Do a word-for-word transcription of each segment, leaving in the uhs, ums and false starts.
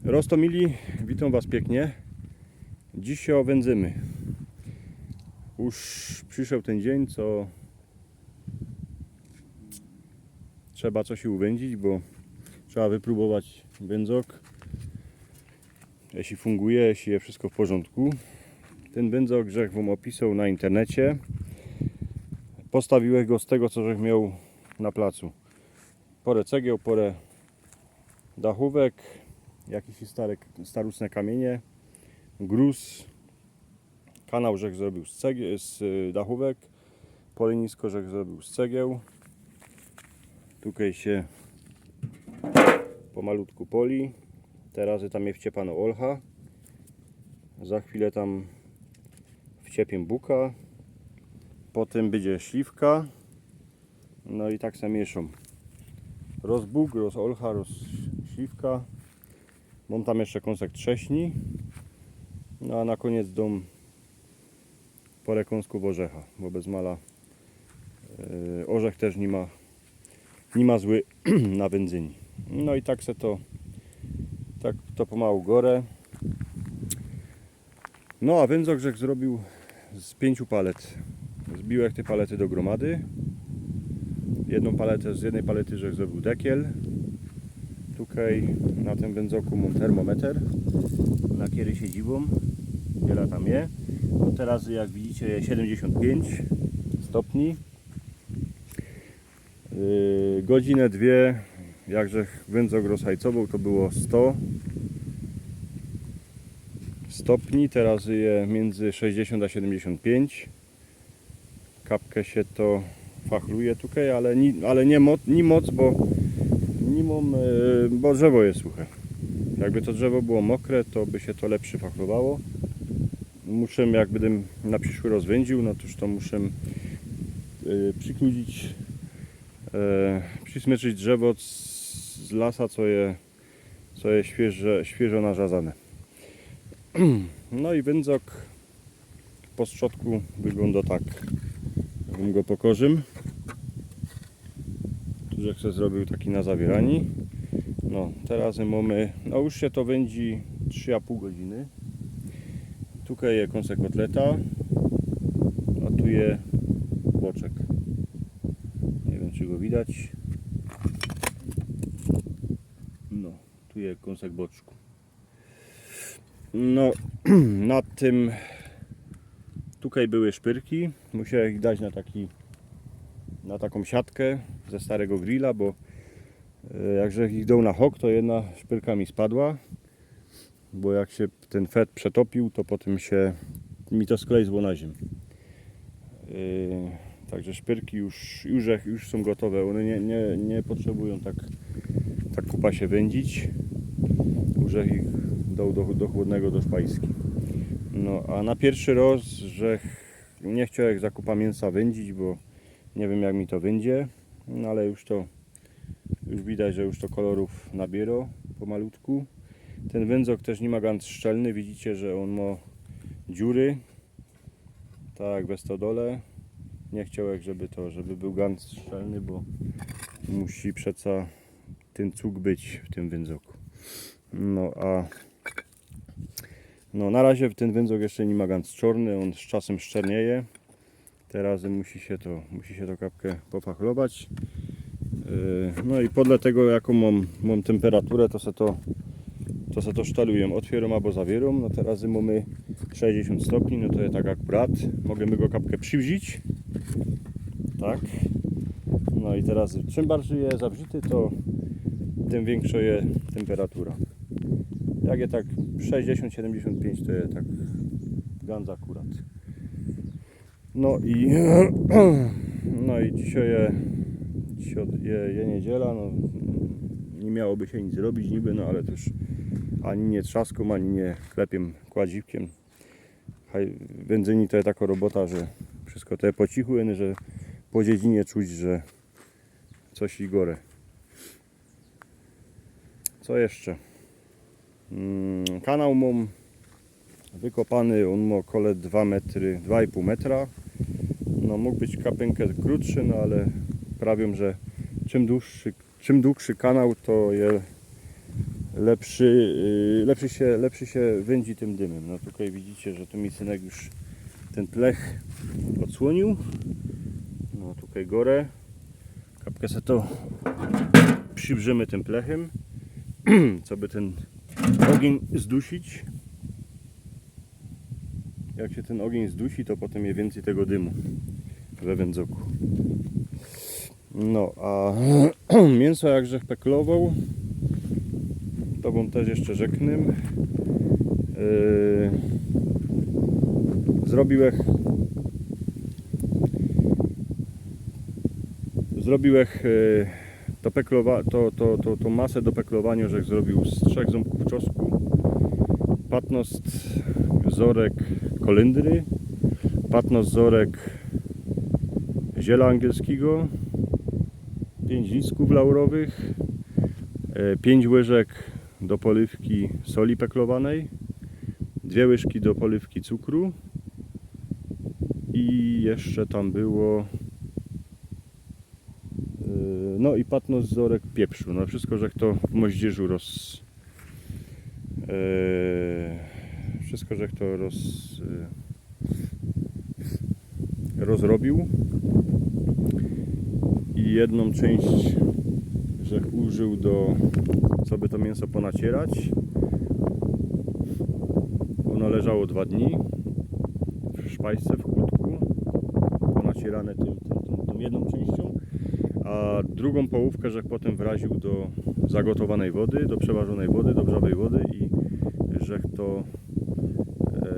Roztomili, witōm Was piyknie. Dzisiej wyndziymy. Już prziszoł tyn dziyń, co trzeba coś uwyndzić, bo trzeba wyprōbować wyndzok, jeśli funguje, jeśli je wszystko w porzōndku. Tyn wyndzok żech Wōm ôpisoł na internecie. Postawiłech go z tego, co żech mioł na placu. Porę cegieł, porę dachōwek, jakiś stary, staruszne kamiynie, gruz. Kanał żech zrobiōł z, cegie- z y, dachōwek, polinisko żech zrobiōł z cegieł. Tukej sie pomalutku poli. Teroz tam je wciepano olcha. Za chwilę tam wciepiym buka. Potym bydzie śliwka. No i tak se miyszōm. Roz buk, roz olcha, roz śliwka. Mōm tam jeszcze kōnsek trześni. No a na kōniec dōm porę kōnsków ôrzecha, bo bez mala e, ôrzech tyż ni ma, ni ma zły na wyndzynio. No i tak se to, tak to pomału gore. No a wyndzok żech zrobiōł z piyńciu palet. Zbiłech te palety do grōmady. Jednōm paletã, z jednyj palety żech zrobiōł dekiel. Tukej na tym wyndzoku mōm termōmeter, na kery sie dziwōm, wiela tam je. No teroz, jak widzicie, je siedymdziesiōnt piyńć stopni. Yy, godzinę, dwie, jak żech wyndzok rozhajcowoł, to było sto stopni, teroz je miyndzy sześćdziesiōnt a siedymdziesiōnt piyńć. Kapkã sie to fachluje tukej, ale ni, ale niy mo, niy moc, bo niy mōm, yy, bo drzewo je suche. Jakby to drzewo było mokre, to by sie to lepszy fachlowało. Muszã, jak bydã na prziszły roz wyndzył, no toż to muszã yy, przikludzić, yy, przismyczyć drzewo z, z lasa, co je, co je świyżo, świyżo narzazane. No i wyndzok po strzodku wyglōndo tak. Wōm go pokorzym. Tu żech se zrobiōł taki na zawiyranie. No, teroz mōmy, no już sie to wyndzi trzi a pōł godziny. Tukej je kōnsek kotleta, a tu je boczek. Niy wiym, czy go widać. No, tu je kōnsek boczku. No, na tym, tukej były szpyrki. Musiałem ich dać na taki, na takōm siatkã ze starego grilla, bo e, jak żech ich doł na hok, to jedna szpyrka mi spadła, bo jak sie tyn fet przetopiōł, to potym sie mi to sklejzło na ziymiã. Yy, tak że szpyrki już, już, już sōm gotowe, ône niy, niy, niy potrzebujōm tak, tak kupa sie wyndzyć. Już żech ich doł do, do chłodnego, do szpajzki. No, a na piyrszy roz żech niy chcioł żech za kupa miynsa wyndzyć, bo niy wiym, jak mi to wyndzie, no ale już to Już widać, że już to kolorōw nabiyrŏ pomalutku. Tyn wyndzok tyż niy ma ganc szczelny. Widzicie, że ôn mo dziury. Tak jak we stodole. Niy chciołech, żeby to, żeby bōł ganc szczelny, bo musi przeca tyn cuk być w tym wyndzoku. No a no, na razie tyn wyndzok jeszcze niy ma ganc czŏrny, ôn z czasym szczernieje. Teroz musi sie to, musi sie to kapkã pofachlować. Yy, no i podle tego, jakõ mōm, mōm tymperaturã, to se to, to se to sztelujōm. Ôtwiyrōm abo zawiyrōm. No teroz mōmy sześćdziesiōnt stopni, no to je tak akurat. Możymy go kapkã przywrzić. Tak. No i teroz czym bardzij je zawrzity, to tym wiynkszŏ je tymperatura. Jak je tak sześćdziesiōnt, siedymdziesiōnt piyńć, to je tak ganc akurat. No i, no i dzisiej je, dzisiej je, je niedziela, no, niy miałoby sie nic robić niby, no ale tyż ani niy trzaskōm, ani niy klepiym kładziwkiym. Haj, wyndzynio to je takŏ robota, że wszysko to je po cichu, ino że po dziedzinie czuć, że coś i gore. Co jeszcze? Mm, kanał mōm wykopany, ôn mo kole dwa metry, dwa i pōł metra. No, mōg być kapynkã krōtszy, no ale prawiōm, że czym dłuższy, czym dłuższy kanał, to je, Lepszy, yy, lepszy sie, lepszy sie wyndzi tym dymym. No tukej widzicie, że tu mi synek już tyn plech ôdsłōniōł. No tukej gore. Kapkã se to przibrzymy tym plechym, coby tyn ôgiyń zdusić. Jak sie tyn ôgiyń zdusi, to potym je wiyncyj tego dymu we wyndzoku. No, a miynso jak żech peklowoł, to wōm tyż jeszcze rzeknã. Yy, zrobiłech, zrobiłech, yy, to peklowa-, to, to, to, to masę do peklowaniŏ, żech zrobiōł z trzech zōmkōw czosnku, patnŏst zorek kolyndry, patnŏst zorek ziela angielskigo, piyńć listkōw laurowych, e, piyńć łyżek do polywki soli peklowanej, dwie łyżki do polywki cukru i jeszcze tam było, e, no i patnŏst zorek pieprzu. No wszystko żech to w moździerzu roz-, e, wszystko żech to roz-, e, rozrobiōł i jednōm czynść żech użył do, coby to miynso ponacierać. Ôno leżało dwa dni w szpajsce, w chłodku, ponacierane tym, tym, tą, tą jednōm czynściōm, a drugōm połōwkã żech potym wraziōł do zagotowanej wody, do przeważonej wody, do wrzawej wody i żech to,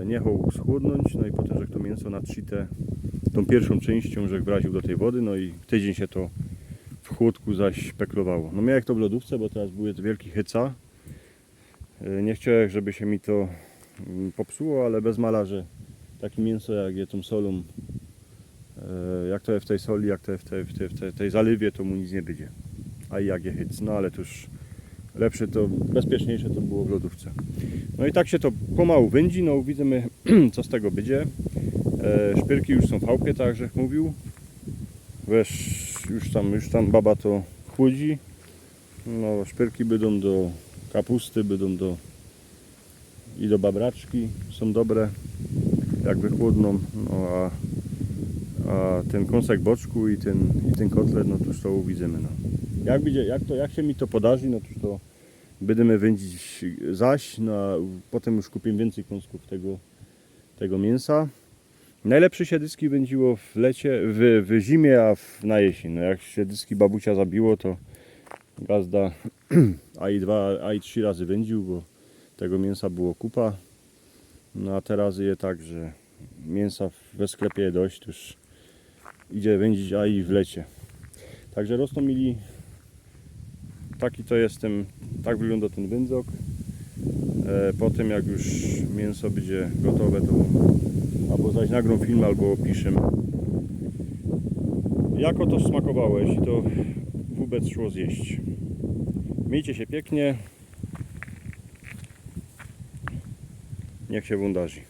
e, niechoł schłodnōńć, no i potym żech to miynso natrzite tą piyrszōm czynściōm żech wraziōł do tyj wody, no i tydziyń sie to w chłodku zaś peklowało. No miałech to w lodōwce, bo teroz były wielki hyca. E, niy chciołech, żeby sie mi to, mm, popsuło, ale bez malarzy takie miynso, jak je tōm solōm, e, jak to je w tyj soli, jak to je w tyj, w tyj, w tyj, tyj zalywie, to mu nic niy bydzie. A i jak je hyc, no ale to już lepsze, to bezpieczniejsze to było w lodōwce. No i tak sie to pomału wyndzi, no uwidzymy, co z tego bydzie. E, szpyrki już sōm w chałpie, tak żech mówiōł. Wiysz, już tam, już tam baba to chłodzi. No, szpyrki bydōm do kapusty, bydōm do, i do babraczki, sōm dobre, jak wychłodnōm. No a, a tyn kōnsek boczku i tyn, i tyn kotlet, no to już to uwidzymy, no. Jak bydzie, jak to, jak sie mi to podarzi, no to już to bydymy wyndzić zaś, no a potym już kupiym wiyncyj kōnskōw tego, tego miynsa. Nojlepszy sie dyski wyndziło w lecie, w, w zimie, a w, na jesiyn. No jak sie dyski babusia zabiło, to gazda a i dwa, a i trzi razy wyndziōł, bo tego miynsa było kupa. No a teroz je tak, że miynsa we sklepie dość, to już idzie wyndzić a i w lecie. Tak że rosnōm, mili, taki to je tyn, tak wyglōndo tyn wyndzok. E, potym jak już miynso bydzie gotowe, to abo zaś nagrōm film, abo ôpiszã, jako to smakowało, jeźli to wōbec szło zjeść. Miejcie sie piyknie. Niych sie wōm darzi.